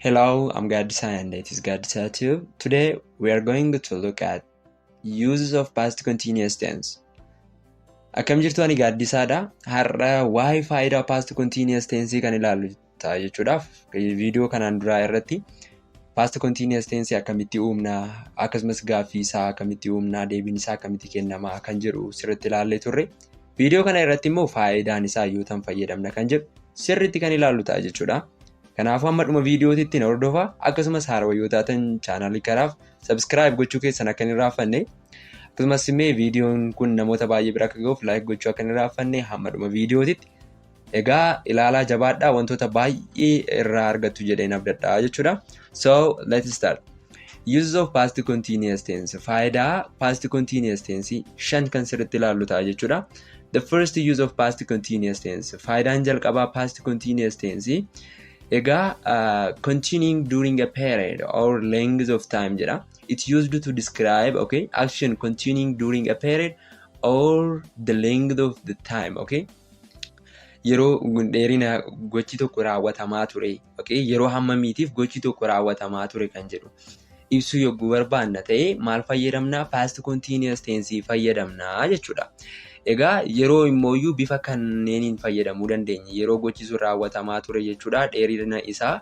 Hello, I'm Gaddisa and it is Gaddisa Tube. Today we are going to look at uses of past continuous tense. Akkam jirtu, ani Gaaddisaadha. Har'a waa'ee faayidaa past continuous tense kan ilaallu ta'a jechuudhaaf. Viidiyoo kanaan duraa irratti past continuous tense akkamitti uumna, akkasumas gaaffii isaa akkamitti uumna, deebiin isaa akkamitti kennama kan jedhu sirriitti ilaallee turre. Viidiyoo kana irratti immoo faayidaan isaa yoo ta'an fayyadamna kan jedhu sirriitti kan ilaallu ta'a jechuudha. Kanaafuu hamma dhuma viidiyootitti na hordofaa. Akkasumas haarawaa yoo taatan chaanaalii kanaaf subscribe gochuu keessan akka hin irraanfanne, akkasumas immoo viidiyoon kun namoota baay'ee bira akka gahuuf like gochuu akka hin irraanfanne. Hamma dhuma viidiyootitti egaa ilaalaa jabaadhaa, wantoota baay'ee irraa argattu jedheen abdadhaa jechuudha. So let's start. Uses of past continuous tense. Faayidaa past continuous tense shan kan sirriitti ilaallu ta'a jechuudha. The first use of past continuous tense. Faayidaan jalqabaa past continuous tense egaa continuing during a period or length of time jedha. It's used to describe, okay, action continuing during a period or the length of the time, okay? Yeroo dheerina gochi tokko raawwatamaa ture, okay? Yeroo hammamiitiif gochi tokko raawwatamaa ture kan jedhu ibsuu yogguu barbaanna ta'e maal fayyadamnaa? Past continuous tense fayyadamnaa jechuudha. Egaa yeroo immooyyuu bifa kanneeniin fayyadamuu dandeenya. Yeroo gochi sun raawwatamaa ture jechuudha. Dheerina isaa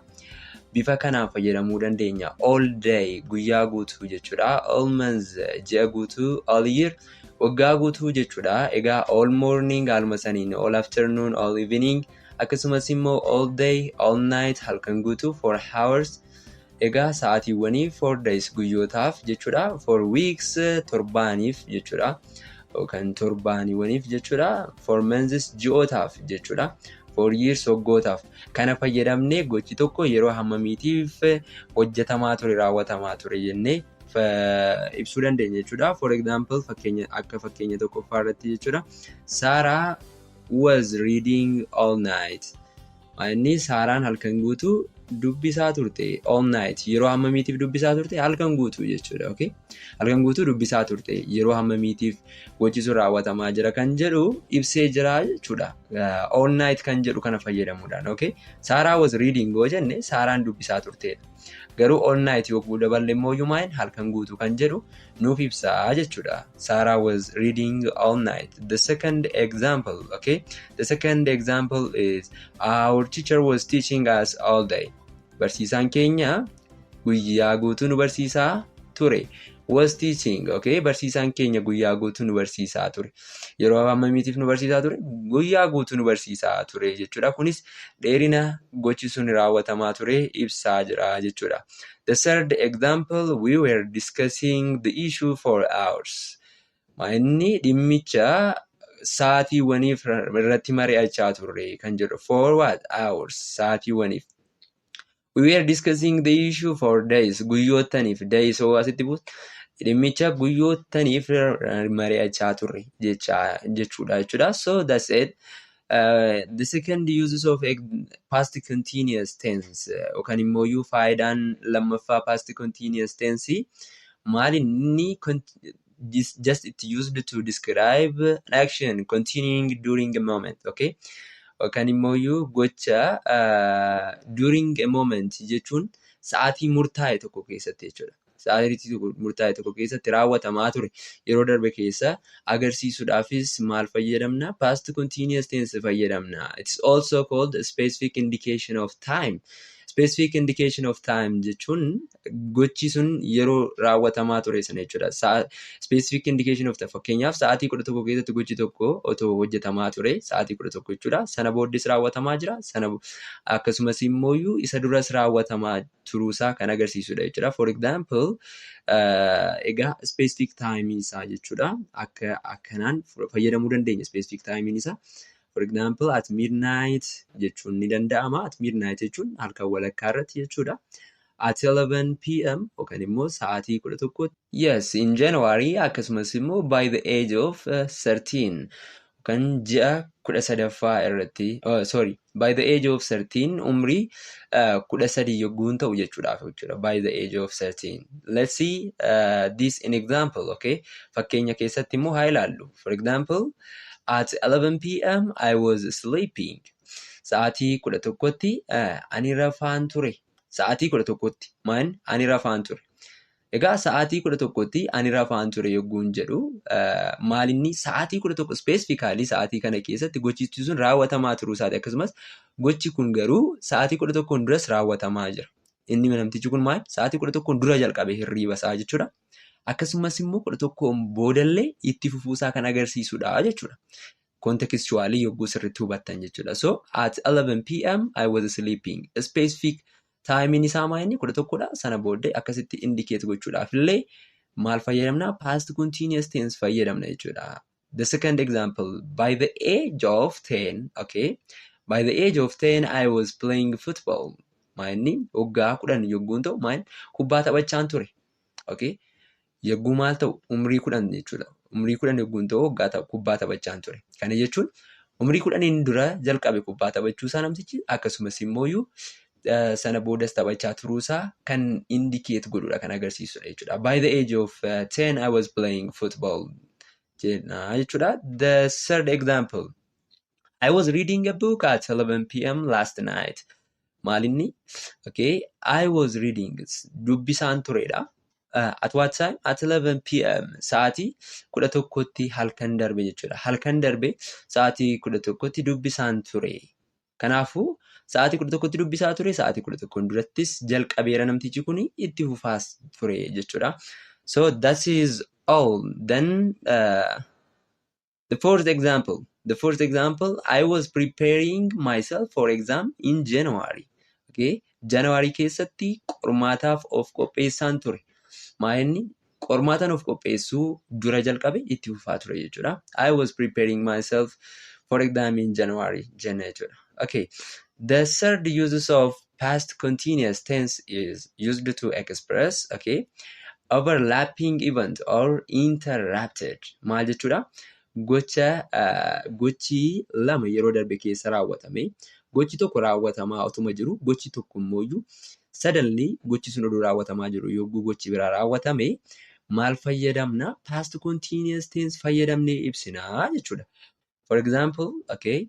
bifa kanaan fayyadamuu dandeenya. All day, guyyaa guutuu jechuudha. All month, ji'a guutuu, all year, waggaa guutuu jechuudha. Egaa all morning haaluma saniin, all afternoon, all evening, akkasumas immoo all day, all night, halkan guutuu, for hours, egaa sa'aatiiwwanii, for days, guyyootaaf jechuudha. For weeks, torbaaniif jechuudha. Yookaan torbaaniiwwaniif jechuudha. For months, ji'ootaaf jechuudha. For years, waggootaaf. Kana fayyadamnee gochi tokko yeroo hammamiitiif hojjetamaa ture, raawwatamaa ture jennee ibsuu dandeenya jechuudha. For example, fakkeenya, akka fakkeenya tokkoffaa irratti jechuudha. Sarah was reading all night. Inni Saaraan halkan guutuu dubbisaa turte. All night, yeroo hammamiitiif dubbisaa turte? Halkan guutuu jechuudha. Okay? Halkan guutuu dubbisaa turte, yeroo hammamiitiif gochi sun raawwatamaa jira kan jedhu ibsee jira jechuudha. All night kan jedhu kana fayyadamuudhaan. Okay? Sarah was reading yoo jenne Saaraan dubbisaa turtedha. Garuu all night yogguu daballe immoo yumaa'in halkan guutuu kan jedhu nuuf ibsaa jechuudha. Sarah was reading all night. The second example, okay? The second example is our teacher was teaching us all day. Barsiisaan keenya guyyaa guutuu nu barsiisaa ture. Was teaching, okay? Barsiisaan keenya guyyaa guutuu nu barsiisaa ture. Yeroo hammamiitiif nu barsiisaa ture? Guyyaa guutuu nu barsiisaa ture jechuudha. Kunis dheerina gochi sun raawwatamaa ture ibsaa jira jechuudha. The third example, we were discussing the issue for hours. Inni dhimmicha sa'aatiiwwaniif irratti mari'achaa turre kan jedhu. For what? Hours, sa'aatiiwwaniif. We were discussing the issue for days, guyyoottaniif. Days hoo asitti buusu, dhimmicha guyyoottaniif mari'achaa turre jechuudha. So that's it. The second uses of past continuous tense yookaan immoo faayidaan lammaffaa past continuous tense maal inni? Just it used to describe an action continuing during a moment, okay? Yookaan immoo gocha during a moment jechuun sa'aatii murtaa'e tokko keessatti jechuudha. Sa'aatii murtaa'e tokko keessatti raawwatamaa ture yeroo darbe keessa agarsiisuudhaafis maal fayyadamna? Past continuous tense fayyadamna. It's also called specific indication of time. Specific indication of time jechuun gochi sun yeroo raawwatamaa ture sana jechuudha. Specific indication of time, fakkeenyaaf sa'aatii 11 keessatti gochi tokko otoo hojjetamaa ture, sa'aatii 11 jechuudha. Sana booddees raawwatamaa jira. Sana akkasumas immoo isa duras raawwatamaa turuusaa kan agarsiisudha jechuudha. For example, egaa specific time isaa jechuudha. Akka akkanaan fayyadamuu dandeenya specific time isaa. For example, at midnight jechuun ni danda'ama. At midnight jechuun halkan walakkaa irratti jechuudha. At 11 p.m. yookaan immoo sa'aatii 11. Yes, in January, akkasumas immoo by the age of 13 yookaan ji'a 13ffaa irratti, oh, sorry, by the age of 13, umrii 13 yogguun ta'u jechuudhaaf jechuudha. By the age of 13. Let's see this in example, okay? Fakkeenya keessatti immoo haa ilaallu. For example, at 11 p.m. I was sleeping. Sa'aatii 11tti ani rafaan ture. Sa'aatii 11tti maal ani rafaan ture. Egaa sa'aatii 11tti ani rafaan ture yogguun jedhu, maalinni sa'aatii 11 specifically sa'aatii kana keessatti gochichi sun raawwatamaa turuu isaati. Akkasumas gochi kun garuu sa'aatii 11n duras raawwatamaa jira. Inni namtichi kun maal sa'aatii 11n dura jalqabe hirriiba isaa jechuudha. Akkasumas immoo 11n boodallee itti fufuusaa kan agarsiisudha jechuudha. Contextually yogguu sirriitti hubattan jechuudha. So at 11 p.m. I was sleeping. Specific timeiin isaa maa inni 11dha. Sana booddee akkasitti indicate gochuudhaaf illee maal fayyadamna? Past continuous tense fayyadamna jechuudha. The second example, by the age of 10, okay, by the age of 10 I was playing football. Maa inni waggaa 10 yogguun ta'u maal kubbaa taphachaan ture. Okay. Yogguu maal ta'u? Umrii 10 jechuudha. Umrii 10 yogguun ta'u waggaa kubbaa taphachaan ture. Kana jechuun umrii 10n dura jalqabe kubbaa taphachuu isaa namtichi, akkasumas immoo sana boodas taphachaa turuusaa kan indicate godhudha, kan agarsiisudha jechuudha. By the age of 10 I was playing football jenna jechuudha. The third example, I was reading a book at 11 p.m. last night. Maalinni? Okay, I was reading, dubbisaan turedha. At what time? At 11 p.m. Sa'aatii 11tti halkan darbe jechuudha. Halkan darbe sa'aatii 11tti dubbisaan ture. Kanaafuu sa'aatii 11tti dubbisaa ture, sa'aatii 11n durattis jalqabeera namtichi kun, itti fufaas ture jechuudha. So that is all. Then the fourth example. The fourth example, I was preparing myself for exam in January. Okay. January keessatti qormaataaf of qopheessaan ture. Maa inni qormaataan of qopheessuu dura jalqabe, itti fufaa ture jechuudha. I was preparing myself for exam in January jenna jechuudha. Okay. The third uses of past continuous tense is used to express, okay, overlapping event or interrupted. Maal jechuudha? Gocha gochi lama yeroo darbe keessa raawwatame, gochi tokko raawwatamaa otuma jiru, gochi tokko immoo suddenly gochi sun oduu raawwatamaa jiru yogguu gochi biraa raawwatame maal fayyadamna? Past continuous tense fayyadamnee ibsinaa jechuudha. For example, okay,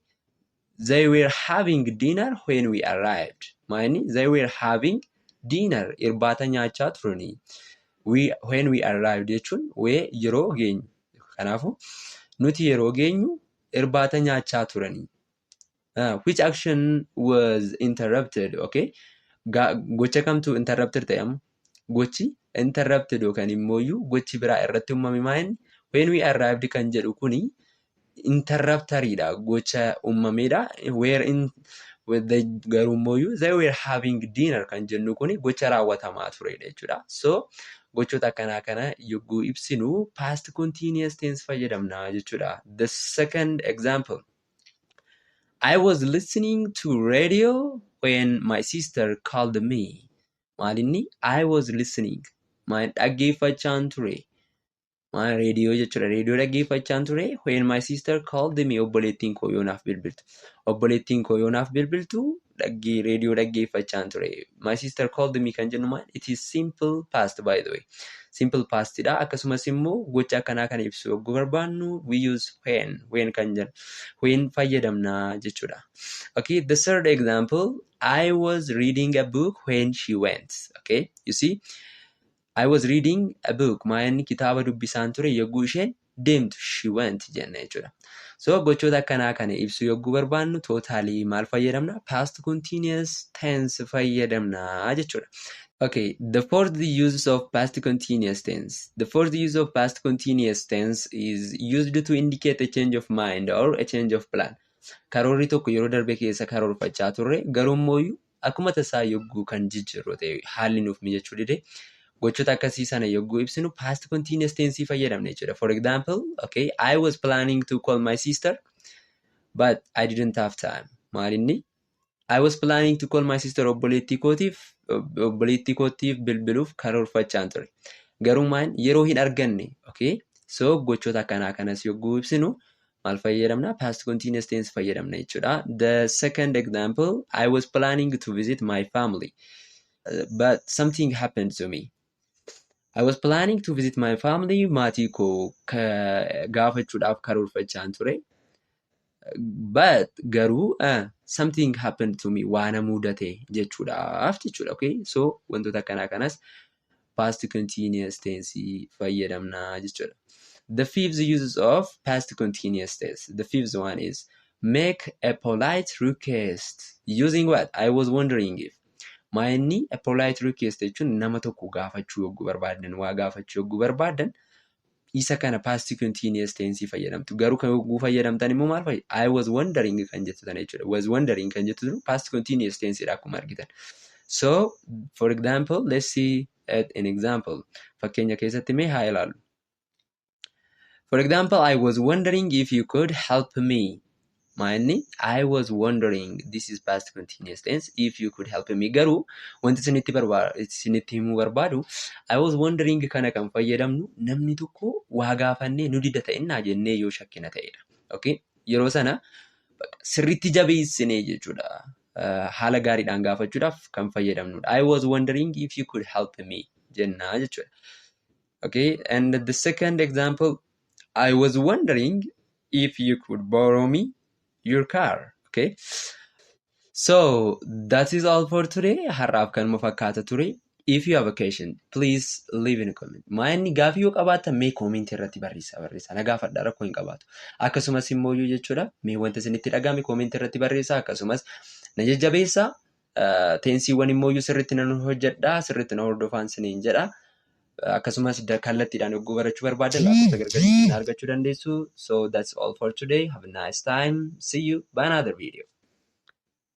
they were having dinner when we arrived. Maani they were having dinner, irbaata nyaachaa turanii. When we arrived jechuun we yeroo geenyu. Kanaafuu nuti yeroo geenyu irbaata nyaachaa turanii. Which action was interrupted? Okay. Gocha kamtu interrupted ta'e amma? Gochi interrupted yookaan immoo gochi biraa irratti uumame maa inni? When we arrived kan jedhu kuni interrupteriidha. Gocha uumamedha. Where in garuu immoo they were having dinner kan jennu kuni gocha raawwatamaa turedha jechuudha. So gochoota akkanaa kana yogguu ibsinu past continuous tense fayyadamna jechuudha. The second example. I was listening to radio when my sister called me. Maalinni I was listening. Maal dhaggeeffachaan ture. Maal reediyoo jechuudha. Reediyoo dhaggeeffachaan ture. When my sister called me, obboleettiin koo yoo naaf bilbiltu. Obboleettiin koo yoo naaf bilbiltu reediyoo dhaggeeffachaan ture. My sister called me kan jennu maal? It is simple past, by the way. Simple past dha. Akkasumas immoo gocha akkanaa kana ibsuu yogguu barbaannu we use when. When kan jennu. When fayyadamna jechuudha. Okay, the third example, I was reading a book when she went. Okay, you see, I was reading a book. Maayinni kitaaba dubbisaan ture yogguu isheen deemtu, she went jenna jechuudha. So gochoota akkanaa kana ibsuu yogguu barbaannu totally maal fayyadamna? Past continuous tense fayyadamna jechuudha. Okay, the fourth use of past continuous tense. The fourth use of past continuous tense is used to indicate a change of mind or a change of plan. Karoorri tokko yeroo darbe keessa karoorfachaa turre garuu immoo akkuma tasaa yogguu kan jijjiirru ta'e, haalli nuuf mijachuu dide, gochoota akkasii sana yogguu ibsinu past continuous tense fayyadamna jechuudha. For example, okay, I was planning to call my sister, but I didn't have time. Maal inni? I was planning to call my sister, obboleettii kootiif bilbiluuf karoorfachaan ture. Garuu maal yeroo hin arganne, okay? So gochoota akkanaa kanas yogguu ibsinu maal fayyadamna? Past continuous tense fayyadamna jechuudha. The second example, I was planning to visit my family, but something happened to me. I was planning to visit my family, maatii koo gaafachuudhaaf karoorfachaan ture. But garuu something happened to me, waa na mudate jechuudhaaf jechuudha. Okay? So wantoota akkanaa kanas past continuous tense fayyadamna jechuudha. The fifth uses of past continuous tense. The fifth one is make a polite request using what? I was wondering if. Maayinni a polite request jechuun nama tokko gaafachuu yogguu barbaadan, waa gaafachuu yogguu barbaadan, isa kana past continuous tense fayyadamtu. Garuu kan yogguu fayyadamtan immoo maal fayyadu? I was wondering kan jettu tana jechuudha. Was wondering kan jettu past continuous tense dha akkuma argitan. So, for example, let's see at an example. Fakkeenya keessatti mee haa ilaallu. For example, I was wondering if you could help me. Maanni I was wondering, this is past continuous tense, if you could help me. Garuu wanti isinitti himuu barbaadu, I was wondering kana kan fayyadamnu namni tokko waa gaafannee nu dida ta'innaa jennee yoo shakkina ta'edha. Okay? Yeroo sana sirriitti jabeessinee jechuudha. Haala gaariidhaan gaafachuudhaaf kan fayyadamnudha. I was wondering if you could help me jennaa jechuudha. Okay, and the second example, I was wondering if you could borrow me your car. Okay, so that is all for today. Har'aaf kanuma fakkaata ture. If you have a question, please leave in a comment. Maanni gaafii yoo qabaattan mee comment irratti barreessaa barreessaa. Na gaafadhaa, rakkoo hin qabaatu. Akkasumas immoo jechuudha, mee wanta isinitti dhagahame comment irratti barreessaa, akkasumas na jajjabeessaa. Tenseiiwwan immoo sirriitti nan hojjedhaa, sirriitti na hordofaan isiniin jedha. Akkasumas kallattiidhaan yogguu barachuu barbaadan lakkoofsa gargariitiin argachuu dandeessu. So that's all for today. Have a nice time. See you by another video.